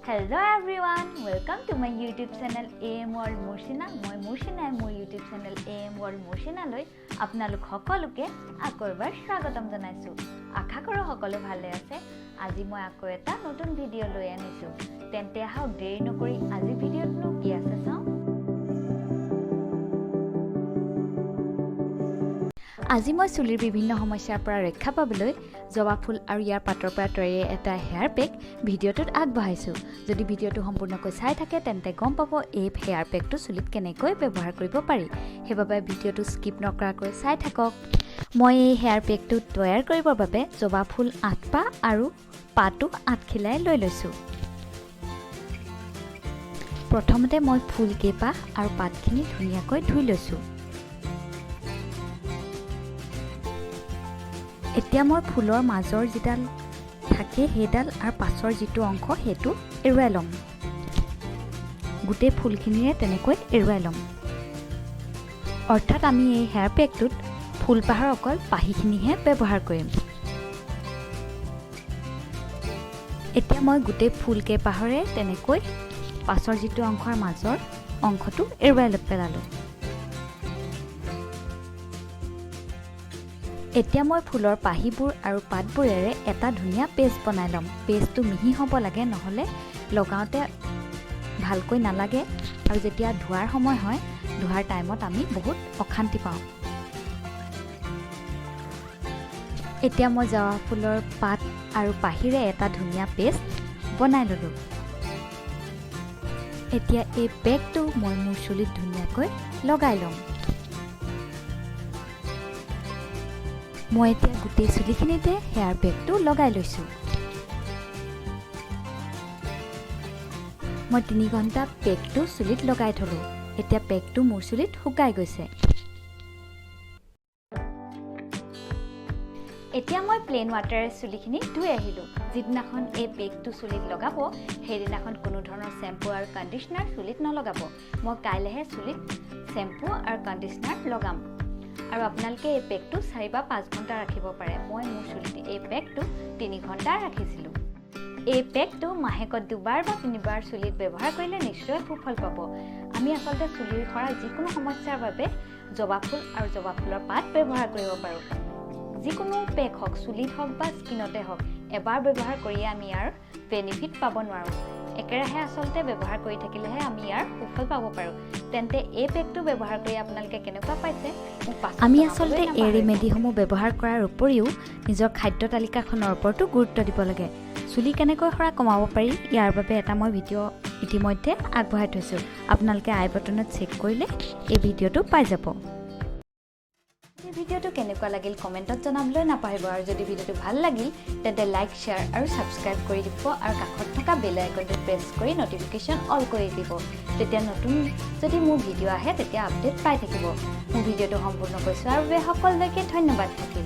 Hello everyone, welcome to my YouTube channel A M world Murshina. মই মুৰ্চিনাই মোৰ YouTube channel A M world মুৰ্চিনালৈ আপোনালোক সকলোকে আকৌ এবাৰ স্বাগতম জনাইছোঁ। আশা কৰোঁ সকলো ভালে আছে। আজি মই আকৌ এটা নতুন ভিডিঅ' লৈ আনিছোঁ। তেন্তে আহক, দেৰি নকৰি আজি ভিডিঅ'তনো কি আছে চাওঁ। আজি মই চুলিৰ বিভিন্ন সমস্যাৰ পৰা ৰক্ষা পাবলৈ জবা ফুল আৰু ইয়াৰ পাতৰ পৰা তৈয়াৰী এটা হেয়াৰ পেক ভিডিঅ'টোত আগবঢ়াইছোঁ। যদি ভিডিঅ'টো সম্পূৰ্ণকৈ চাই থাকে, তেন্তে গম পাব এই হেয়াৰ পেকটো চুলিত কেনেকৈ ব্যৱহাৰ কৰিব পাৰি। সেইবাবে ভিডিঅ'টো স্কিপ নকৰাকৈ চাই থাকক। মই এই হেয়াৰ পেকটো তৈয়াৰ কৰিবৰ বাবে জবা ফুল 8 পাহ আৰু পাতো 8 খিলাই লৈ লৈছোঁ। প্ৰথমতে মই ফুল কেইপাহ আৰু পাতখিনি ধুনীয়াকৈ ধুই লৈছোঁ। এতিয়া মই ফুলৰ মাজৰ যিডাল থাকে সেইডাল আৰু পাছৰ যিটো অংশ সেইটো এৰুৱাই ল'ম। গোটেই ফুলখিনিৰে তেনেকৈ এৰুৱাই ল'ম। অৰ্থাৎ আমি এই হেয়াৰ পেকটোত ফুলপাহৰ অকল পাহিখিনিহে ব্যৱহাৰ কৰিম। এতিয়া মই গোটেই ফুল কেইপাহৰে তেনেকৈ পাছৰ যিটো অংশৰ মাজৰ অংশটো এৰুৱাই পেলালোঁ। এতিয়া মই ফুলৰ পাহিবোৰ আৰু পাতবোৰেৰে এটা ধুনীয়া পেষ্ট বনাই ল'ম। পেষ্টটো মিহি হ'ব লাগে, নহ'লে লগাওঁতে ভালকৈ নালাগে আৰু যেতিয়া ধোৱাৰ সময় হয়, ধোৱাৰ টাইমত আমি বহুত অশান্তি পাওঁ। এতিয়া মই জবা ফুলৰ পাত আৰু পাহিৰে এটা ধুনীয়া পেষ্ট বনাই ল'লোঁ। এতিয়া এই পেকটো মই মোৰ চুলিত ধুনীয়াকৈ লগাই ল'ম। মই এতিয়া গোটেই চুলিখিনিতে হেয়াৰ পেকটো লগাই লৈছোঁ। মই 3 ঘণ্টা পেকটো চুলিত লগাই থ'লোঁ। এতিয়া পেকটো মোৰ চুলিত শুকাই গৈছে। এতিয়া মই প্লেইন ৱাটাৰেৰে চুলিখিনি ধুই আহিলোঁ। যিদিনাখন এই পেকটো চুলিত লগাব, সেইদিনাখন কোনো ধৰণৰ শ্বেম্পু আৰু কণ্ডিচনাৰ চুলিত নলগাব। মই কাইলৈহে চুলিত শ্বেম্পু আৰু কণ্ডিচনাৰ লগাম। আৰু আপোনালোকে এই পেকটো 4 বা 5 ঘণ্টা ৰাখিব পাৰে। মই মোৰ চুলিত এই পেকটো 3 ঘণ্টা ৰাখিছিলোঁ। এই পেকটো মাহেকত দুবাৰ বা তিনিবাৰ চুলিত ব্যৱহাৰ কৰিলে নিশ্চয় সুফল পাব। আমি আচলতে চুলিৰ সৰা যিকোনো সমস্যাৰ বাবে জবা ফুল আৰু জবা ফুলৰ পাত ব্যৱহাৰ কৰিব পাৰোঁ। যিকোনো পেক হওক, চুলিত হওক বা স্কিনতে হওক, এবাৰ ব্যৱহাৰ কৰিয়ে আমি ইয়াৰ বেনিফিট পাব নোৱাৰোঁ। একেৰাহে আচলতে ব্যৱহাৰ কৰি থাকিলেহে আমি ইয়াৰ সুফল পাব পাৰোঁ। তেন্তে এই পেকটো ব্যৱহাৰ কৰি আপোনালোকে কেনেকুৱা পাইছে মোক পাছত আমি জনাবলৈ আচলতে এই নাপাহৰিব। ৰেমেডিসমূহ ব্যৱহাৰ কৰাৰ উপৰিও নিজৰ খাদ্য তালিকাখনৰ ওপৰতো গুৰুত্ব দিব লাগে। চুলি কেনেকৈ সৰা কমাব পাৰি, ইয়াৰ বাবে এটা মই ভিডিঅ' ইতিমধ্যে আগবঢ়াই থৈছোঁ। আপোনালোকে আই বটনত চেক কৰিলে এই ভিডিঅ'টো পাই যাব। এই ভিডিঅ'টো কেনেকুৱা লাগিল কমেণ্টত জনাবলৈ নাপাহৰিব। আৰু যদি ভিডিঅ'টো ভাল লাগিল, তেন্তে লাইক, শ্বেয়াৰ আৰু ছাবস্ক্ৰাইব কৰি দিব আৰু কাষত থকা বেল আইকনটো প্ৰেছ কৰি ন'টিফিকেশ্যন অল কৰি দিব। তেতিয়া নতুন যদি মোৰ ভিডিঅ' আহে, তেতিয়া আপডেট পাই থাকিব। মোৰ ভিডিঅ'টো সম্পূৰ্ণকৈ চোৱাৰ বাবে সকলোলৈকে ধন্যবাদ থাকিল।